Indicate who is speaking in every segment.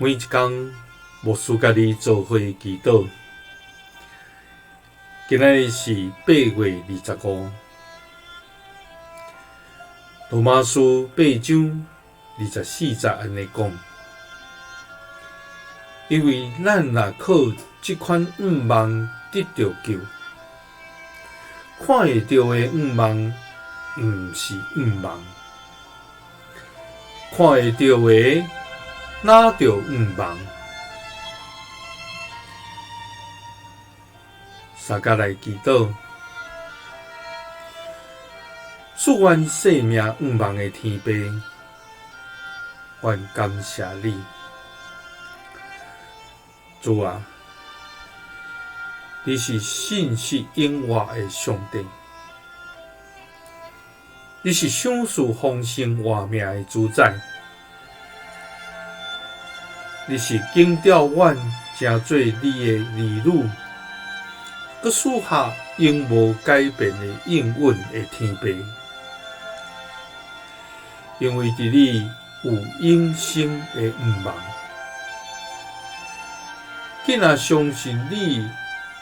Speaker 1: 每一工牧師佮你做伙祈禱。今仔日是8月25，羅馬書8章24節按呢講：因為咱若靠這款向望得著救，看會著的向望毋是向望，看會著的哪著向望？相佮來祈禱，賜阮生命向望的天父，阮感謝你，主啊，你是信實永活的上帝，你是賞賜豐盛活命的主宰，你是揀召阮成做你的兒女，閣賜下永無改變的應允的天父，因為佇你有永生的向望。囝若相信你，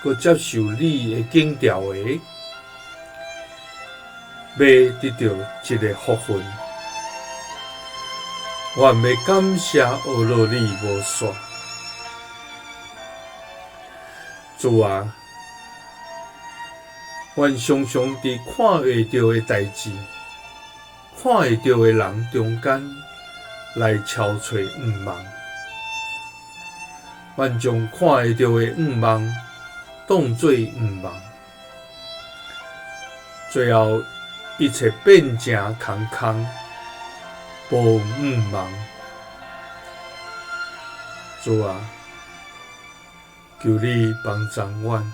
Speaker 1: 閣接受你的揀召的，欲得著這个福分。阮欲感謝阿樂你無煞。主啊，阮常常佇看會著的代誌、看會著的人中間來敲揣向望，阮將看會著的向望當做向望，最後一切變成空空，無向望。主啊，求你幫助阮，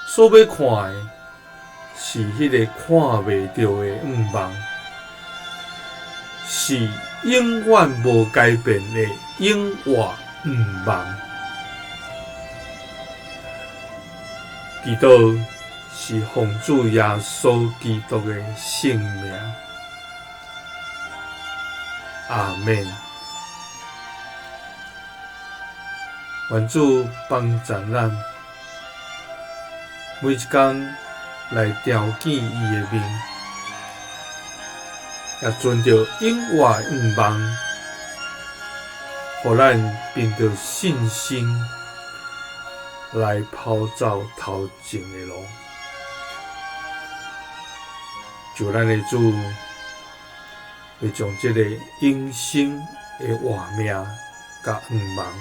Speaker 1: 所欲看的是彼个看袂著的向望，是永遠無改變的永活向望。祈禱是奉主耶穌基督的聖名，阿們。願主幫助咱，每一工來朝見伊的面，也存著永活的向望，予咱憑著信心來跑走頭前的路。求咱的主，會將這个永生的活命佮向望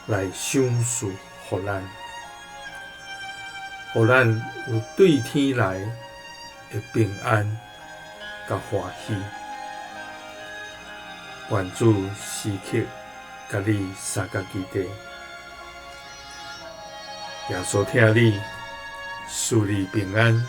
Speaker 1: 來賞賜予咱，予咱有對天來的平安佮歡喜。願主時刻佮你相佮記得，耶穌疼你，賜你平安。